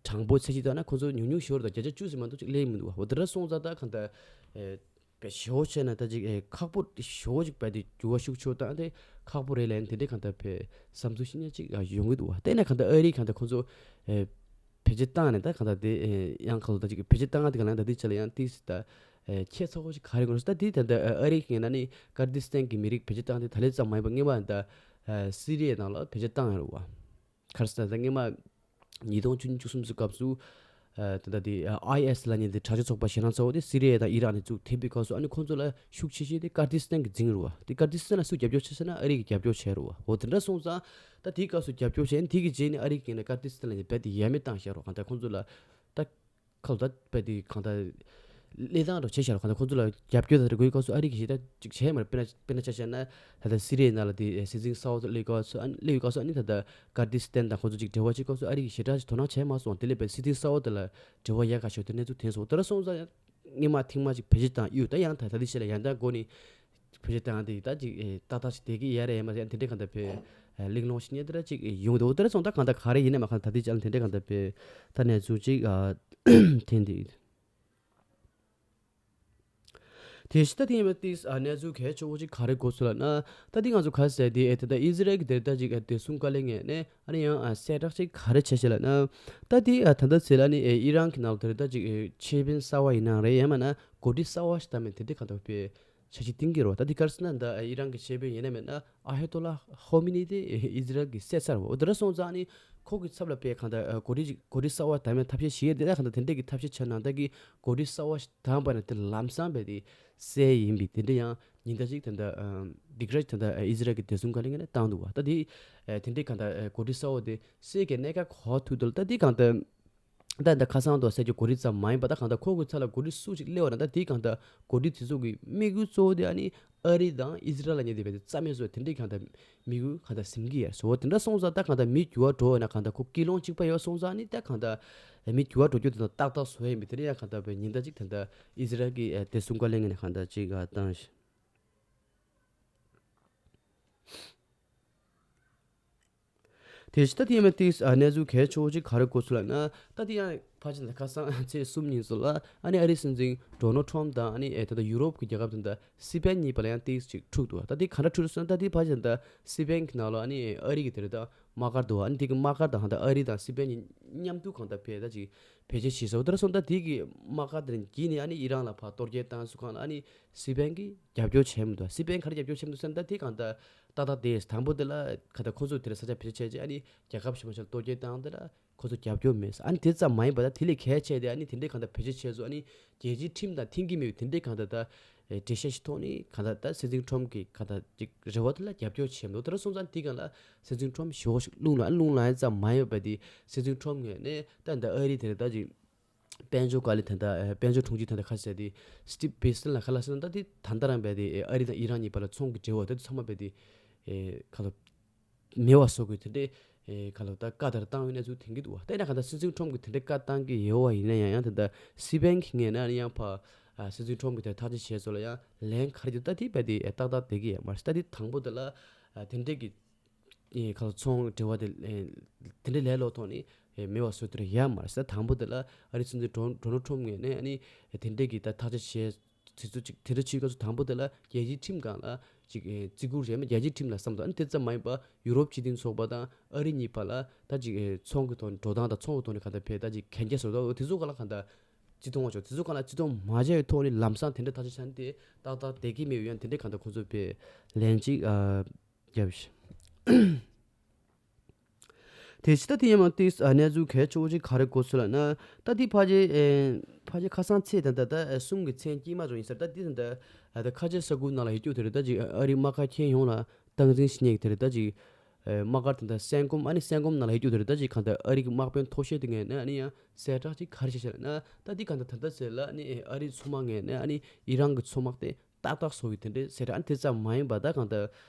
གྲངས་འབོར་ཚད་གཞི་ལྟར་ན་ཁོ་ཚོ་ཉུང་ཉུང་ཞོར་དང་བརྒྱ་ཆ་བཅུ་ཙམ་མ་གཏོགས་ཅིག་སླེབས་མི་འདུག་བ། འོ་དེ་འདྲ་སོང་ཙང་ད་གང་ལྟར་ཨེ་དཔེ་ཞེ་བོ་བྱས་ན་ད་ཅིག་ཨེ་ཁག་པོ་ཞེ་བོ་ཅིག་བས་ཏེ་འགྱུར་བ་ཤུགས་ཆེ་བཏང་སྟེ་ཁག་པོ་རེད་ལབ་ནས་དེ་འདྲའི་གང་ལྟར་ཕེ་བསམ་ཚུལ་བཤད་མཁན་ཅིག་ཡོང་གི་འདུག་བ། དེ་ནས་གང་ལྟར་ཨ་རིས་གང་ལྟར་ཁོ་ཚོ་ཨེ་བེད་སྤྱོད་བཏང་ནས་ད་གང་ལྟར་དེ་ཨེ་ཡང་གང་ལྟར་ད་ཅིག་བེད་སྤྱོད་བཏང་ང་དེ་ག་ལ་ད་དེ་ཆ་ལ་ཡང་ཏིས་ད་ཨེ་ཁྱད་མཚར་བོ་ཞིག་ག་རེ་དགོས་ད་དེ་ད་ལྟ་ཨ་རིའི་ངོས་ནས་ནི་ཀར་དི་སི་ཐན་གྱི་མི་རིགས་བེད་སྤྱོད་བཏང་སྟེ་ད་ལན་ཙམ་མ་ཡིན་པ་སྔོན་མ་ད་ཨེ་སི་རི་ཡའི་ནང་ལ་བེད་སྤྱོད་བཏང་ཡོད་རེད་བ། ག་རེ་ཟེར་ན་ད་སྔོན་མ་ཉིས་སྟོང་བཅུ་གཉིས་བཅུ་གསུམ་ཙམ་སྐབས་སུ་ཨ་ད་ལྟ་དེ་ཨ་ཨའི་ཨེ་སི་ལབ་མཁན་དེ་དྲག་སྤྱོད་ཚོགས་པ་ཞེ་དྲག་ཚ་བོ་དེ་སི་རི་ཡ་དང་ཨི་རག་ནས་བཙུགས་ཐེབས་པའི་སྐབས་སུ་ཨ་ནི་ཁོང་ཚོ་ལ་ཤུགས་ཆེ་ཤོས་དེ་ཀར་དི་སི་ཐན་གྱིས་འཛིངས་རེད་བ། དེ་ཀར་དི་སི་ཐན་ལ་སུས་རྒྱབ་སྐྱོར་བྱས་ཟེར་ན་ཨ་རི་གིས་རྒྱབ་སྐྱོར་བྱས་རེད་བ། འོ་དེ་འདྲ་སོང་ཙང་ད་དེའི་སྐབས་སུ་རྒྱབ་སྐྱོར་བྱས་ནས་དེ་གི་རྗེས་ནས་ཨ་རི་གིས་ནས་ཀར་དི་སི་ཐན་ལ་ནས་རྦད་དེ་ཡ་མེད་བཏང་བཞག་རོགས་གང་ལྟར་ཁོང་ཚོ་ལ་ད་ཁ་ལོ་ད་རྦད་དེ་གང་ལྟར་ལས་སྟངས་འདྲ་བྱས་བཞག་རོགས་གང་ལྟར་ཁོང་ཚོ་ལ་རྒྱབ་སྐྱོར་དང་དགོས་སྐབས་སུ་ཨ་རི་གིས་ཞེ་དྲག་ཅིག་བྱས་མ་རེད། དཔེར་ན་དཔེར་ན་ཆ་བཞག་ན་ད་ལྟ་སི་རི་ཡའི་ནང་ལ་དེ་སྲིད་འཛིན་གསར་པ་སླེབས་སྐབས་སུ་ཨ་སླེབས་སྐབས་སུ་ཨ་ནི་ད་ལྟ་ཀར་དི་སི་ཐན་དང་ཁོང་ཚོ་ཅིག་འབྲེལ་བ་བྱེད་སྐབས་སུ་ཨ་རི་གིས་ཞེ་དྲག་ཅིག་དོ་སྣང་བྱས་མ་སོང་། དེ་ལས་རྦད་སྲིད་འཛིན་གསར་པ་དེ་ལ་འབྲེལ་བ་ཡག་ག་ཞིག་དེ་གནས་ཚུལ་ཐོན་སོང་། དེ་འདྲ་སོང་ཙང་སྔོན་མ་ཐེངས་མ་ཅིག་བེད་སྤྱོད་བཏང་ཡོད། ད་ཡང་ད་ད་ལྟའི་ཆ་ལ་ཡང་ད་འགོ་ནས་བེད་སྤྱོད་བཏང་དེ་ད་ཅིག་ཨེ་ཏག་ཏག་ཅིག་བསྡད་ཀྱི་ཡོད་རེད། ཡང་མ་ཟད་དེ་འདྲའི་གང་ལྟར་བེད་ཨེ་གླེང་སློང་ཞིག་རྙེད་དེ་འདྲ་ཅིག་ཡོང་འདུག་དེ་འདྲ་སོང་ད་གང་ལྟར་ག་རེ་ཡིན་ནའི་མ་གང་ལྟར་ད་ལྟའི་ཆ་ལ་དེ་འདྲའི་གང་ལྟར་བེད་ད་གནས་ཚུལ་ཅིག་ཨ་ཐོན་འདུག་དེ་བཞིན་ད་ཐེངས་མ་ཏིས་ཨ་གནས་ཚུལ་གལ་ཆེ་བོ་ཅིག་ག་རེ་གོ་སོང་ལབ་ན། ད་ཏིས་ང་ཚོ་ག་རེ་ཟེར་དེ་ཨེ་ད་ལྟ་ཨི་ཟི་རལ་གྱི་དེ་ད་ཅིག་ཨ་བདེ་སྲུང་བཀའ་བློན་ངོས་ནས་ཨ་ནི་ཡང་ཨ་གསལ་བསྒྲགས་ཅིག་ག་རེ་བྱས་ཤག་ལབ་ན། ད་ཏིས་ཨ་ད་ལྟ་ཟེར་ལ་ནི་ཨེ་ཨི་རན་གྱི་ནང་ལ་དེ་ད་ཅིག་ཨེ་ཆེད་དཔོན་གསར་པ་ཡིན་ནའང་རེད། ཡང་མིན་ན་འགོ་ཁྲིད་གསར་པ་ཞིག་བདམས་ནས་དེ་འདྲའི་གང་ལྟར་བེད་འཆར་གཞི་བཏིང་གི་རེད་བ། ད་འདི་ག་རེ་ཟེར་ན་ད་ཨི་རན་གྱི་ཆེད་དཔོན་ཡིན་ན་མིན་ན་ཨ་ཧེ་ཏོ་ལ་ཧོ་མི་ནི་དེ་ཨི་ཟི་རལ་གྱིས་བསད་ཚར་བ། འོ་དེ་འདྲ་སོང་ཙང་ནི་ཁོ་གི་ཚབ་ལ་དཔེ་གང་ལྟར་ཨ་གོ་སྒྲིག་གོ་སྒྲིག་གསར་པ་དམ་ཡང་ཐབས་ཤེས་བྱེད་ཡས་དེ་ལ་གང་ལྟར་དེ་འདྲས་ཀྱི་ཐབས་ཤེས་བྱས་ནང་ལྟར་གྱི་གོ་སྒྲིག་གསར་པ་ཞིག་དམ་པ་ནི་དེ་ལམ་སང་བས་དེ་བསད་ཡིན་པའི་དེ་འདྲ་ཡང་ཉིན་ལྟར་ཅིག་དེ་འདྲ་ཨ་སྡིགས་ར་ཅིག་དེ་འདྲ་ཨི་ཟི་རལ་གྱི་བདེ་སྲུང་བཀའ་བློན་ངོས་ནས་བཏང་འདུག་བ། ད་དེ་ཨ་དེ་འདྲས་གང་ལྟར་ཨ་གོ་སྒྲིག་གསར་པ་དེ་བསད་ཀྱི་གནད་འགག་གོ་ཐུབ་འདུག་ད་དེ་གང་ལྟར། ད་ད་ཁ་སང་དུ་ཟེར་རྒྱུ་གོ་སྒྲིག་ཙམ་མ་ཡིན་པ་ད་གང་ལྟར་ཁོ་གི་ཚབ་ལ་གོ་སྒྲིག་སུ་ཞིག་སླེབས་པ་ན་ད་དེའི་གང་ལྟར་གོ་སྒྲིག་དེ་ཚོ་གི་དམིགས་ཡུལ་གཙོ་བོ་དེ་ཨ་ནི་ཨ་རི་དང་ཨི་ཟི་རལ་ལ་ཉེ་དེ་བས་ཏེ་རྩ་མེད་བཟོ་དེ་འདྲའི་གང་ལྟར་དམིགས་ཡུལ་གང་ལྟར་ཟིན་གྱི་ཡོད་ཟེར་བ། དེ་འདྲ་སོང་ཙང་ད་གང་ལྟར་མི་འགྱུར་བ་འགྲོ་བ་ན་གང་ལྟར་ཁོ་སྐུལ་སློང་གཅིག་པ་ཡོད་སོང་ཙང་ནི་ད་གང་ལྟར་མི་འགྱུར་བ་འགྲོ་རྒྱུ་དེ་དང་ཏག་ཏག་བཟོ་ཡ་ཡིན་པས། དེ་འདྲ་ཡང་གང་ལྟར་བས་ཉིན་ལྟར་ཅིག་དེ་འདྲ་ཨི་ཟི་རལ་གྱི་ཨ་བདེ་སྲུང་བཀའ་བློན་ངོས་ནས་གང་ལྟར་ཅིག་ཨ་བཏང་ཞིང་། དེ་བཞིན་ད་དེ་ཡིན་མིན་ཏིས་ཨ་གནས་ཚུལ་གལ་ཆེ་བོ་ཅིག་ག་རེ་གོ་སོང་ལབ་ན། ད་དེ་ཡང་ཕལ་ཆེར་ད་ཁ་སང་ཚེས་གསུམ་ཉིན་ཙམ་ལ་ཨ་ནི་ཨ་རིའི་སྲིད་འཛིན་ཌོ་ནལ་ཊམ་དང་ཨ་ནི་ཨེ་ད་ལྟ་ཡུ་རོབ་ཀྱི་རྒྱལ་ཁབ་དེ་འདྲ་སི་པན་གཉིས་བར་ལ་ཡང་ཏིས་ཅིག་འཁྲུག་འདུག་ད་དེ་ག་འདྲ་འཁྲུག་སོང་ན། ད་དེ་ཕལ་ཆེར་ད་སི་པན་གྱི་ནང་ལ་ཨ་ནི་ཨ་རི་གི་དེ་རེད་ད་དམག་སྒར་འདུག་ཨ་ནི་དེ་གི་དམག་སྒར་དང་ད་ཨ་རི་དང་སི་པན་གཉིས་མཉམ་དུ་གང་ལྟར་བས་ད་ཅིག་བེད་སྤྱོད་བྱས་སོང་། དེ་འདྲ་སོང་ད་དེ་གི་དམག་སྒར་དེ་འདྲ་འགྱིས་ནས་ཨ་ནི་ཨི་རན་ལ་ཕར་གཏོར་རྒོལ་བཏང་སོང་གང་ལ་ཨ་ནི་སི་པན་གྱིས་རྒྱབ་སྐྱོར་བྱས་མི་འདུག་སི་པན་ག་རེ་རྒྱབ་སྐྱོར་བྱས་མི་འདུག་ཟེར་ན་ད་དེ་གང་ལྟར་ཏག་ཏག་དེ་དང་པོ་དེ་ལ་ག་ད་ཁོ་ཚོས་དེ་ལ་ས་ཆ་བེད་སྤྱོད་བྱས་རྗེས་ཨ་ནི་རྒྱལ་ཁབ་གཞན་པ་ཞིག་ལ་གཏོར་རྒོལ་བཏང་དེ་ལ་ཁོ་ཚོ་རྒྱབ་སྐྱོར་མེད་ཟེར། ཨ་ནི་དེ་ཙམ་མ་ཡིན་པ་ད་དེ་ལས་གལ་ཆེ་དེ་ཨ་ནི་དེ་འདྲའི་གང་ལྟར་བེད་སྤྱོད་བྱས་སོང་། ཨ་ནི་རྒྱལ་སྤྱིའི་ཁྲིམས་དང་མཐུན་གྱི་མེད་པའི་དེ་འདྲའི་གང་ལྟར་ད་འགྲེལ་བཤད་ཞིག་ཐོག་ནས་གང་ལྟར་ད་སྲིད་འཛིན་ཊམ་གྱི་གང་ལྟར་ཅིག་རེ་བ་དེ་ལ་རྒྱབ་སྐྱོར་བྱས་མི་འདུག་དེ་འདྲ་སོང་ཙང་དེ་གང་ལ་སྲིད་འཛིན་ཊམ་ཞེ་པོ་ཞིག་རླུང་ལངས། རླུང་ལངས་ཡ་ཙམ་མ་ཡིན་པ་དེ་སྲིད་འཛིན་ཊམ་ངོས་ནས་ད་འདི་ཨ་རི་དེ་རེད་ད་ཅིག་དཔལ་འབྱོར་བཀའ་བློན་དེ་འདྲ་ཨེ་དཔལ་འབྱོར་དྲུང་ཆེ་དེ་འདྲ་ཁ་ཤས་དེ་སི་ཊིབ་བྷི་སན་ལ་ཁ་ལག་ཟེར་ན་ད་དེ་ད་ལྟ་རང་བས་དེ་ཨེ་ཨ་རི་དང་ཨི་རན་གཉིས་བར་ལ་ཚོང་གི་འབྲེལ་བ་དེ་ཚང་མ་བས་དེ་ཨེ་ཁ་ལོ་མེད་པ་བཟོ་དགོས་དེ་འདྲའི་ཨེ་ཁ་ལོ་ད་བཀའ་དེ་འདྲ་བཏང་བའི་གནས་ཚུལ་ཐོན་གྱི་འདུག་བ། ད་ཡིན་ན་ག་ད་སྲིད་འཛིན་ཊམ་གྱིས་དེ་འདྲའི་བཀའ་བཏང་གི་ཡོད་བ་ཡིན་ན་ཡང་ཡང་དེ་འདྲ་སི་པན་གྱི་ངོས་ནས་ཡང་ཕ་ཨ་སྲིད་འཛིན་ཊམ་གྱིས་དེ་ཐག་གཅོད་བྱས་སོང་ལ་ཡང་ལན་ག་རེ་ཡོད་ད་དེ་བས་དེ་ཨེ་ཏག་ཏག་བསྡད་ཀྱི་ཡོད་མ་རེད། ད་དེ་དང་པོ་དེ་ལ་ཨ་དེ་འདྲའི་གི་ཨེ་ཁ་ཚོང་འབྲེལ་བ་དེ་ཨེ་དེ་འདྲའི་ལས་སླ་པོ་ཐོག་ནས་ཨེ་མེད་པ་བཟོ་ཐུབ་ཡ་མ་རེད་ཟེར། དང་པོ་དེ་ལ་ཨ་རི་སྲིད་འཛིན་ཌོ་ཌོ་ནལ་ཊམ་ངོས་ནས་ཨ་ནི་དེ་འདྲའི་གི་ད་ཐག་གཅོད་བྱས་དུས་ཚོད་ཅིག་དེ་འདྲ་བྱེད་སྐབས་སུ་དང་པོ་དེ་ལ་རྒྱལ་སྤྱིའི་ཁྲིམས་སྒང་ལ་ཅིག་ཨེ་བརྩི་བཀུར་བྱས་མ་རྒྱལ་སྤྱིའི་ཁྲིམས་ལ་བསམ་དང་ཨ་ནི་དེ་ཙམ་མ་ཡིན་པ་ཡུ་རོབ་སྤྱི་མཐུན་ཚོགས་པ་དང་ཨ་རི་གཉིས་བར་ལ་ད་ཅིག་ཨེ་ཚོང་གི་ཐོག་ནས་འགྲོ་སྟངས་དང་ཚོང་གི་ཐོག་ནས་གང་ལྟར་བས་ད་ཅིག་གན་རྒྱ་བཟོ་ད་འོ་དེ་ཚོ་སྒང་ལ་གང་ལྟར་བརྩི་མཐོང་བ་ཆོག་དེ་ཚོ་སྒང་ལ་བརྩི་མཐོང་མ་བྱས་པའི་ཐོག་ནས་ལམ་སང་དེ་འདྲ་ཐག་གཅོད་བྱས་ན་དེ་ཏག་ཏག་བསྡད་ཀྱི་མེད་པའི་ཡང་དེ་འདྲའི་གང་ལྟར་ཁོང་ཚོ་བས་ལན་ཅིག་ཨ། རྒྱབ་ཤིག་དེ་ཕྱི་ད་དེ་ཡིན་མ་ཏིས་ཨ་གནས་ཚུལ་གལ་ཆེ་བོ་ཅིག་ག་རེ་གོ་སོང་ལབ་ན། ད་དེ་ཕལ་ཆེར་ཨེ་ཕལ་ཆེར་ཁ་སང་ཚེས་ད་ལྟ་ད་གསུམ་གྱི་མཚན་དཀྱིལ་མ་ཙམ་ཡིན་ས་རེད། ད་དེ་ད་ལྟ་ཨ་ད་ཁ་ཆེ་ས་ཁུལ་ནང་ལ་ཡོད་རྒྱུ་དེ་རེད། ད་ཅིག་ཨ་རིའི་དམག་སྒར་ཁྱོན་ཡོངས་ལ་སྟངས་འཛིན་བྱེད་མཁན་གྱི་དེ་རེད། ད་ཅིག་ཨེ་དམག་སྒར་དེ་ད་སན་ཀོམ་ཨ་ནི་སན་ཀོམ་ནང་ལ་ཡོད་རྒྱུ་དེ་རེད། ད་ཅིག་གང་ལྟར་ཨ་རི་གི་དམག་དཔོན་མཐོ་ཤོས་དེ་ངོས་ནས་ཨ་ནི་ཡང་གསལ་བསྒྲགས་ཅིག་ག་རེ་བྱས་ཤག་ལབ་ན། ད་དེ་གང་ལྟར་ད་ལྟ་ཟེར་ལ་ཨ་ནི་ཨ་རིའི་མཚོ་དམག་ངོས་ནས་ཨ་ནི་ཨི་རན་གྱི་མཚོ་དམག་དེ་ཏག་ཏག་བཟོ་བའི་དེ་འདྲའི་ཟེར་ཨ་ནི་དེ་ཙམ་མ་ཡིན་པ་ད་གང་ལྟར་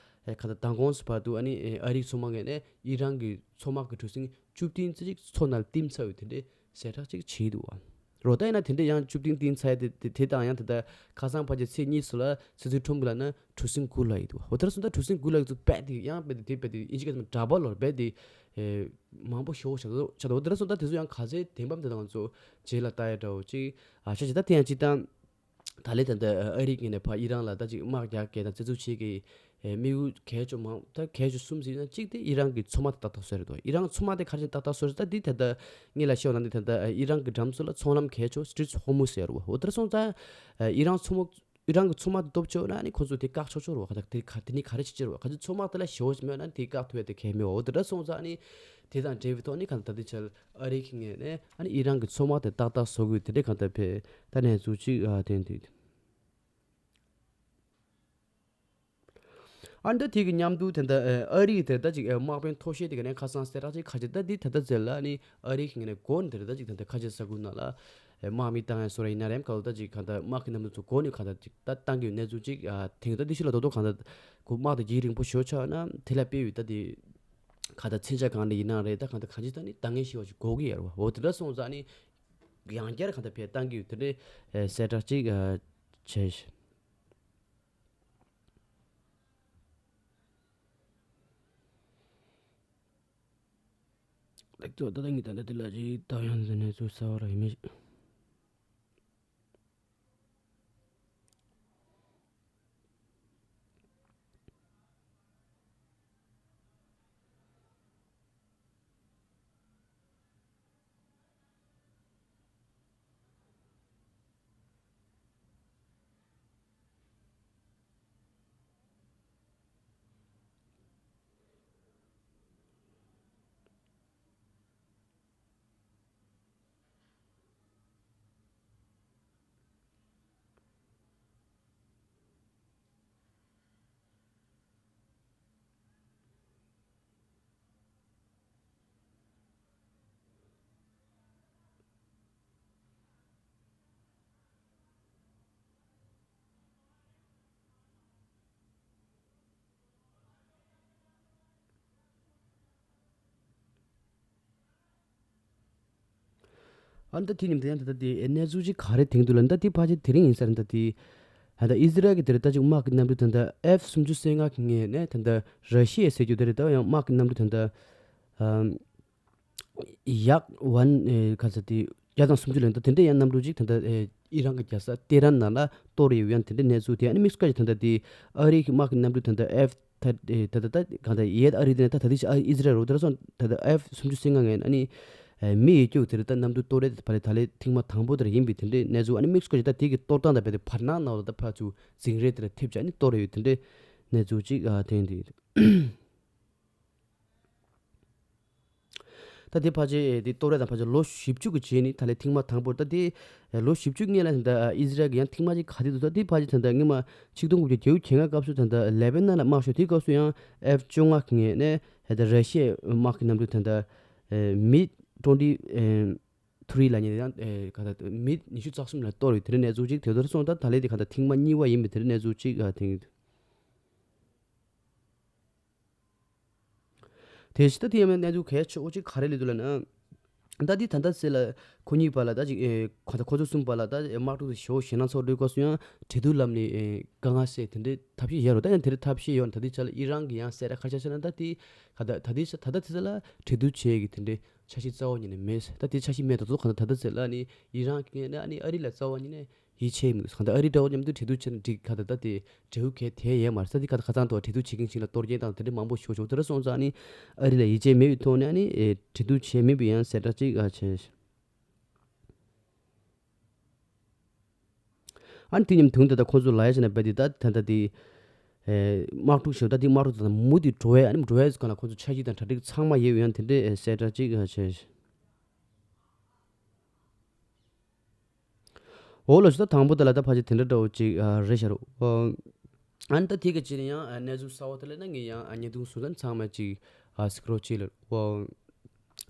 ཨེ་གང་ལྟར་མདང་དགོང་ཙམ་བར་དུ་ཨ་ནི་ཨེ་ཨ་རིའི་མཚོ་དམག་ངོས་ནས་ཨི་རན་གྱི་མཚོ་དམག་གི་གྲུ་གཟིངས་བཅུ་བདུན་ཙམ་ཅིག་མཚོ་ནང་བསྟིམས་ཚར་བའི་དེ་འདྲའི་ཟེར་གྲགས་ཅིག་བྱས་འདུག་བ། རོ། ད་ཡིན་ན་དེ་འདྲ་ཡང་བཅུ་བདུན་བདུན་ཚར་དེ་དེ་དེ་དང་ཡང་དེ་ལྟར་ཁ་སང་ཕལ་ཆེར་ཚེས་གཉིས་སུ་ལ་ཚེས་ཚུལ་ཁྲོམ་གི་ལ་ན་གྲུ་གཟིངས་དགུ་ལ་ཡིན་འདུག་འོ་དེར་སོང་ད་གྲུ་གཟིངས་དགུ་ལ་ཡིན་ཚུལ་རྦད་དེ་ཡང་རྦད་དེ་དེ་རྦད་དེ་ཨིན་ཇི་སྐད་དུ་འདྲ་པར་ལོར་རྦད་དེ་ཨེ་མང་པོ་ཤོག་བྱ་དོ་བྱ་དོ། འོ་དེར་སོང་ད་དེ་ཚོ་ཡང་ག་ཚོད་བདེན་པ་དེ་དང་ང་ཚོ་རྗེས་ལ་ལྟ་ཡ་འདྲ་བོ་ཅིག་ཨ་ཤ་ཅི་ད་དེ་ཡང་ཅི་དང་། ད་ལས་ད་ལྟ་ཨ་རིའི་ངོས་ནས་ཕར་ཨི་རན་ལ་ད་ཅིག་དམག་རྒྱག་གི་དང་རྩིས་འཛུགས་བྱེད་ཀྱི་ཨེ་དམིགས་ཡུལ་གལ་ཆེ་མང་ད་གལ་ཆེ་གསུམ་ཟེར་ན་གཅིག་དེ་ཨི་རན་གྱི་མཚོ་དམག་དེ་ཏག་ཏག་བཟོ་རེད་དོ། ཨི་རན་མཚོ་དམག་དེ་ག་རེ་བྱས་ཏག་ཏག་བཟོ་རེད། ད་འདི་ད་ལྟ་ངས་ལ་ཤེས་པ་ན་འདི་ད་ལྟ་ཨི་རན་གྱི་འགྲམ་ཚོ་ལ་ཚོང་ལམ་གལ་ཆེ་Strait of Hormuz ཟེར་བ། འོ་དེར་སོང་ཙང་ཨི་རན་མཚོ་དམག་ཨི་རན་གྱི་མཚོ་དམག་དེ་སྟོབས་ཆེ་བ་ན་ནི་ཁོ་ཚོ་དེ་བཀག་ཆོག་ཆོག་རེད་བ། ག་ད་དེ་ག་དེ་ནི་ག་རེ་བྱེད་ཀྱི་རེད་བ། ག་ཚོད་མཚོ་དམག་དེ་ལ་ཞེ་བོ་ཞིག་མེད་ན་དེ་བཀག་ཐུབ་ཡ་དེ་གལ་མེད་བ། འོ་དེ་འདྲ་སོང་ཙང་ནི་དེ་དང་འབྲེལ་བའི་ཐོག་ནི་ག་ད་དེ་ཆ་ཨ་རི་གི་ངོས་ནས་ཨ་ནི་ཨི་རན་གྱི་མཚོ་དམག་དེ་ཏག་ཏག་བཟོ་དགོས་དེ་འདྲའི་གང་ལྟར་ཕེ་ད་གནས་ཚུལ་གཅིག་ཨ་བསྟན་དུས། ཨ་ནི་ད་དེ་གི་མཉམ་དུ་དེ་འདྲ་ཨ་རི་གི་དེ་ད་ཅིག་དམག་དཔོན་མཐོ་ཤོས་དེ་ག་ནས་ཁ་སང་གསལ་བསྒྲགས་ཅིག་ཁ་ཅིག་ད་འདི་ད་ལྟ་ཚེ་ལ་ནི་ཨ་རི་གི་ངོས་ནས་འགོ་ནས་དེ་ད་ཅིག་དེ་འདྲ་ཁ་ཆེ་ས་ཁུལ་ནང་ལ་དམག་མི་བཏང་ཡ་སོ་ར་ཡིན་ན་རེམ་ག་ལ་ད་ཅིག་གང་ལྟར་དམག་གི་མཉམ་དུ་ཚོ་འགོ་ནས་གང་ལྟར་ཅིག་ད་བཏང་གི་ཡོད་གནས་ཚུལ་ཅིག་དེང་ད་འདི་ཤུ་ལ་རྡོག་རྡོག་གང་ལྟར་གོ་དམག་དེ་རྒྱུན་རིང་པོ་ཞོ་ཆགས་ན་དེ་ལ་དཔེ་ཡོད་ད་དེ། གང་ལྟར་མཚོན་ཆ་གང་འདྲ་ཡིན་ན་རེད། ད་གང་ལྟར་གང་ཅི་ད་ནི་ད་ངས་ཤེས་པ་ཞིག་གོ་གི་ཡོད་རེད་བ། འོ་དེ་འདྲ་སོང་ཙང་ནི་ཡང་བསྐྱར་གང་ལྟར་ཕེ་བཏང་གི་ཡོད་དེ་འདྲའི་གསལ་བསྒྲགས་ཅིག་བྱས་ཤིང་། ལེགས་ཚོ་ད་ལྟ་ངས་ད་ལྟ་དེ་ལ་ཅིག་ད་ཡང་འཛིན་ནས་ཚུལ་གསར་བ་ར་ཡིན་མི་ཞིག་ཨ་ནི་ད་དེ་ཉིན་དེ་ཡང་ད་ལྟ་དེ་གནས་ཚུལ་ཅིག་ག་རེ་དེང་དུས་ལ་ད་དེ་ཕལ་ཆེར་དེ་རིང་ཡིན་ས་རེད། ད་དེ་ད་ལྟ་ཨི་ཟི་རལ་གྱི་དེར་ད་ཅིག་དམག་གི་གནམ་གྲུ་ད་ལྟ་ཨེཕ་སུམ་ཅུ་སོ་ལྔ་གི་ངོས་ནས་ད་ལྟ་ར་ཤི་ཡའི་ཟེར་རྒྱུ་དེ་རེད། ད་ཡང་དམག་གི་གནམ་གྲུ་ད་ལྟ་ཨམ་ཡག་ཝན་ཨེ་ག་ཚོད་དེ་བརྒྱ་དང་སུམ་ཅུ་ལོན་ད་དེ་འདྲ་ཡང་གནམ་གྲུ་ཅིག་ད་ལྟ་ཨེ་ཨི་རན་གྱི་རྒྱལ་ས་ཏེ་རན་ནང་ལ་གཏོར་ཡོད་ཡང་དེ་འདྲ་གནས་ཚུལ་དེ་ཨ་ནི་དམིགས་སུ་བཀར་གྱི་ད་ལྟ་དེ་ཨ་རི་གི་དམག་གི་གནམ་གྲུ་ད་ལྟ་ཨེཕ་ད་ད་ད་གང་ལྟར་ཡེད་ཨ་རི་དེ་ནས་ད་ད་དེ་ཨི་ཟི་རལ་རོ་དེར་སོང་ད་ལྟ་ཨེཕ་སུམ་ཅུ་སོ་ལྔ་ངན་ཨ་ནི་མི་ཡི་སྐྱོ་དེར་ད་གནམ་གྲུ་གཏོར་རེད། ཕ་ལེ་ད་ལེ་ཐེངས་མ་དང་པོ་དེར་ཡིན་པའི་དེ་འདྲའི་གནས་ཚུལ་ཨ་ནི་དམིགས་སུ་བཀར་ད་དེ་གི་གཏོར་སྟངས་དང་བེད་དེ་བར་སྣང་ནང་ལ་ད་ཕར་ཚུར་འཛིང་རེས་དེར་ཐེབས་ཀྱི་ཨ་ནི་གཏོར་རེ་ཡོད་དེ་འདྲའི་གནས་ཚུལ་ཅིག་ཨ་དེ་འདི། ད་དེ་ཕལ་ཆེར་དེ་གཏོར་རེས་དང་ཕལ་ཆེར་ལོ་བཞི་བཅུ་གི་རྗེས་ནི་ད་ལེ་ཐེངས་མ་དང་པོར་ད་དེ་ལོ་བཞི་བཅུ་སྔོན་ལ་ད་ཨི་ཟི་རལ་གི་ཡང་ཐེངས་མ་ཅིག་ག་དེ་འདུག་ད་དེ་ཕལ་ཆེར་ད་ད་སྔོན་མ་ཆིག་སྟོང་དགུ་བརྒྱ་བརྒྱད་ཅུ་གྱ་ལྔ་སྐབས་སུ་ད་ད་ལེ་བྷ་ནན་ལ་དམག་ཤོར་དེའི་སྐབས་སུ་ཡང་ཨེཕ་བཅོ་ལྔ་གི་ངོས་ནས་ད་ར་ཤི་ཡའི་དམག་གི་གནམ་གྲུ་ད་ད་མི་ཊོན་ཊི་ཐུ་རི་ལབ་མཁན་དེ་ཡང་ག་ད་མི་ཉི་ཤུ་རྩ་གསུམ་ལ་གཏོར་བའི་དེ་རིང་གནས་ཚུལ་ཅིག་དེ་ལྟར་སོང་ད་ད་ལེ་དེ་ག་ད་ཐེངས་མ་གཉིས་པ་ཡིན་པའི་དེ་རིང་གནས་ཚུལ་ཅིག་ཨ་དེང་། དེ་ཕྱི་ད་དེ་ཡང་གནས་ཚུལ་གལ་ཆེ་བོ་ཅིག་ག་རེ་སླེབས་འདུག་ལབ་ན། ད་འདི་ད་ལྟ་ཚེ་ལ་ཁོ་གཉིས་བར་ལ་ད་ཅིག་ཨེ་ཁོ་ད་ཁོ་ཚོ་གསུམ་བར་ལ་ད་དམག་འཁྲུག་དེ་ཞེ་པོ་ཞེད་སྣང་ཚ་པོ་འགྲོ་དུས་སྐབས་སུ་ཡང་བྲེལ་འདུག་ལམ་ནས་ཨེ་དཀའ་ངལ་སེལ་དེ་འདྲའི་ཐབས་ཤེས་ཡོད་རེད། ད་ཡང་དེ་འདྲའི་ཐབས་ཤེས་ཡོད་ན་ད་ལྟའི་ཆ་ལ་ཨི་རན་གྱི་ཡང་གསལ་བསྒྲགས་ཁ་ཤས་བྱས་ན་ད་དེ་ག་ད་ད་ལྟའི་ཆ་ད་ལྟ་དེ་ཚོ་ལ་བྲེལ་འདུག་བྱེད་ཀྱི་དེ་འདྲའི་འཆར་གཞི་རྩ་བ་ཉིད་ནས་མེད། ད་དེ་འཆར་གཞི་མེད་ད་ཚོ་ག་ད་ད་ལྟ་ཚེ་ལ་ནི་ཨི་རན་གྱི་ངོས་ནས་ཨ་ནི་ཨ་རི་ལ་རྩ་བ་ཉིད་ནས་ཡིད་ཆེས་མི་འདུག་གང་ལྟར་ཨ་རི་འདྲ་བོ་མཉམ་དུ་འབྲེལ་གཏུག་བྱས་ན་འགྲིག་ག་ད་ལྟ་དེ་འབྲེལ་གལ་དེ་ཡོད་མ་རེད། ས་དེ་ག་ད་ཁ་སང་ཐོག་འབྲེལ་གཏུག་བྱེད་མཁན་ཞིག་ལ་གཏོར་སྐྱོན་དང་དེ་འདྲ་མང་པོ་ཞུ་ཆོག་དེ་འདྲ་སོང་ཙང་ནི་ཨ་རི་ལ་ཡིད་ཆེས་མེད་པའི་ཐོག་ནས་ཨ་ནི་ཨེ་འབྲེལ་གཏུག་བྱས་མེད་པའི་ཡང་གསལ་བསྒྲགས་ཅིག་ཨ་བྱས། ཨ་ནི་དེ་མཉམ་དུ་ད་ལྟ་ཁོང་ཚོ་ལ་ཡ་བྱས་ན་བས་དེ་ད་ད་ལྟ་དེ་ཨེ་དམག་འཁྲུག་ཞེ་པོ་ད་དེ་དམག་འཁྲུག་ད་ལྟ་མུ་མཐུད་འགྲོ་བས་ཨ་ནི་འགྲོ་བས་སྒང་ལ་ཁོང་ཚོ་འཆར་གཞི་དང་གྲ་སྒྲིག་ཚང་མ་ཡོད་ཡང་དེ་འདྲའི་ཨེ་གསལ་བསྒྲགས་ཅིག་ཨ་བྱས། འོ་ལགས་སོ། ད་དང་པོ་དེ་ལ་ད་ཕལ་ཆེར་དེ་འདྲ་འདྲ་བོ་ཅིག་ཨ་རེད་ཤག་རོ། ཨ་ནི་ད་དེ་ག་ཅིག་ནས་ཡང་ཨ་གནས་ཚུལ་གསར་བ་དེ་ལ་ན་ངས་ཡང་ཨ་བརྙན་ཐུང་བཟོ་ཙམ་ཚང་མ་ཅིག་ཨ་སི་ཀྲོལ་བྱས་ལ་འོ།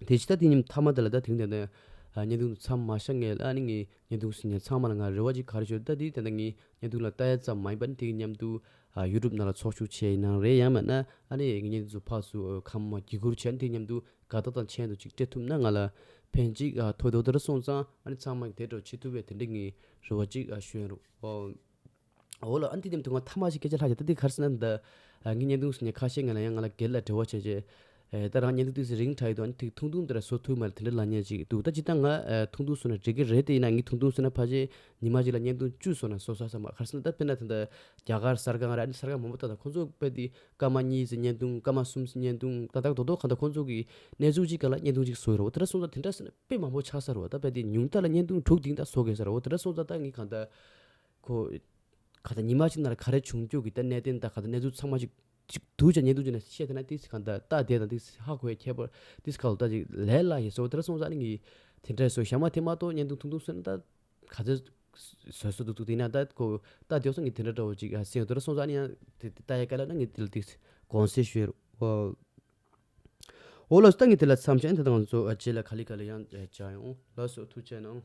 དེ་ཕྱི་ད་དེ་ཉིན་མཐའ་མ་དེ་ལ་ད་དེང་དེ་འདྲ་ཨ་བརྙན་ཐུང་མཚམས་མ་བཞག་ངས་ཨ་ནི་ངས་བརྙན་ཐུང་གཟིགས་མཁན་ཚང་མ་ལ་ང་རེ་བ་ཅིག་ག་རེ་ཞུ་ད་དེ་དེ་འདྲ་ངས་བརྙན་ཐུང་ལ་ལྟ་ཡ་ཙམ་མ་ཡིན་པ་ནི་དེ་གི་མཉམ་དུ་ཨ་ཡུ་ཊུབ་ནང་ལ་ཚོགས་ཞུགས་བྱས་ཡིན་ནའང་རེད། ཡང་མིན་ན་ཨ་ནི་ངས་བརྙན་ཐུང་ཚོ་ཕར་ཚུར་ཨ་ཁམས་མ་བརྒྱུད་བསྐུར་བྱས་ནས་དེ་གི་མཉམ་དུ། དགའ་རྟགས་དང་མཆན་དུ་གཅིག་སྤྲད་ཐུབ་ན་ང་ལ་ ཕན་ཅིག་ཨ་ཐོགས་འདུག་དེ་འདྲ་སོང་ཙང་ཨ་ནི་ཚང་མ་དེ་འདྲ་བྱེད་ཐུབ་པའི་དེ་འདྲ་ངས་རེ་བ་ཅིག་ཨ་ཞུ་ཡ་རོགས། འོ་ལ་ཨ་ནི་དེ་དེ་དུས་ང་ཐ་མག་ཅིག་སྐད་ཆ་ལྷག་ཅིག་ད་དེ་ག་རེ་ཟེར་ན་འདི་ཨ་ངས་བརྙན་ཐུང་བཟོ་མཁན་ཁ་ཤས་ང་ལ་ཡང་ང་ལ་སྒེར་ལ་འབྲེལ་བ་བྱས་རྗེས། ཨེ་ད་རང་བརྙན་ཐུང་ཏོག་ཙམ་རིང་དྲགས་ཡོད་དོ། ཨ་ནི་ཐུང་ཐུང་དེ་འདྲ་བཟོ་ཐུབ་མ་རེད། དེ་འདྲ་ལབ་མཁན་ཅིག་འདུག་ད་ཇི་ལྟར་ང་ཨེ་ཐུང་ཐུང་བཟོ་ན་འགྲིག་གི་རེད། དེ་ཡིན་ན་ངས་ཐུང་ཐུང་བཟོས་ན་ཕལ་ཆེར་ཉི་མ་གཅིག་ལ་བརྙན་ཐུང་བཅུ་བཟོ་ན་བཟོ་ས་ས་མ་ག་རེ་ཟེར་ན། ད་དཔེར་ན་ད་ལྟ་རྒྱ་གར་གསར་ཁང་རེད། ཨ་ནི་གསར་ཁང་མང་པོ་ད་ལྟ་ཁོང་ཚོ་དཔེ་དེ་སྐར་མ་གཉིས་ཙམ་བརྙན་ཐུང་སྐར་མ་གསུམ་ཙམ་བརྙན་ཐུང་ད་ད་རྡོག་རྡོག་གང་ལྟར་ཁོང་ཚོ་གི་གནས་ཚུལ་གཅིག་སྒང་ལ་བརྙན་ཐུང་གཅིག་བཟོ་ཡོད་རེད། འོ་དེ་འདྲ་སོང་ཙང་དེ་འདྲ་ཟེར་ན་དཔེ་མང་པོ་ཆགས་ས་རེད་བ། ད་དཔེ་དེ་ཉུང་མཐའ་ལ་བརྙན་ཐུང་དྲུག་བདུན་ད་བཟོ་དགོས་ས་རེད། འོ་དེ་འདྲ་སོང་ཙང་ད་ངས་གང་ལྟར་ཁོ་ག་ད་ཉི་མ་གཅིག་ནང་ལ་ག་རེ་བྱུང་རྒྱུ་གི་ད་གནད་དོན་ད་ག་ད་གནས་ཚུལ་ཚང་མ་ཅིག་ཅིག་དུ་ཅག་བརྙན་ཐུང་ཅིག་ནས་བཤད་ཐུབ་ན་ཏིས་གང་ད་ལྟ་དེ་དང་ཏིས་ཧ་གོ་ཡ་ཁྱད་པར་ཏིས་ག་ལ་ད་ཅིག་ལས་སླ་ཡི་སོ། དེ་འདྲ་སོང་ཙང་ནི་ངས་དེ་འདྲ་སོ་ཞག་མ་དེ་མ་གཏོགས་བརྙན་ཐུང་ཐུང་ཐུང་སོང་ན་ད་ག་ཚོད་བཟོ་ས་འདུག་འདུག་དེ་ན་ད་ཁོ་ད་དེ་སོང་ངས་དེ་འདྲ་འདྲ་བོ་ཅིག་ཨ་སེང་དེ་འདྲ་སོང་ཙང་ནི་ཡང་དེ་དེ་ལྟ་ཡ་ག་ལ་ན་ངས་དེ་ལ་ཏིས་དགོངས་སེལ་ཞུ་ཡ་རོགས། འོ་ལགས་སོ། ད་ངས་དེ་ལ་མཚམས་བཞག་ཡིན། ད་ང་ཚོ་རྗེས་ལ་ག་ལེ་ག་ལེ་ཡང་མཇལ་ཡོང་། ལགས་སོ། ཐུགས་རྗེ་གནང་།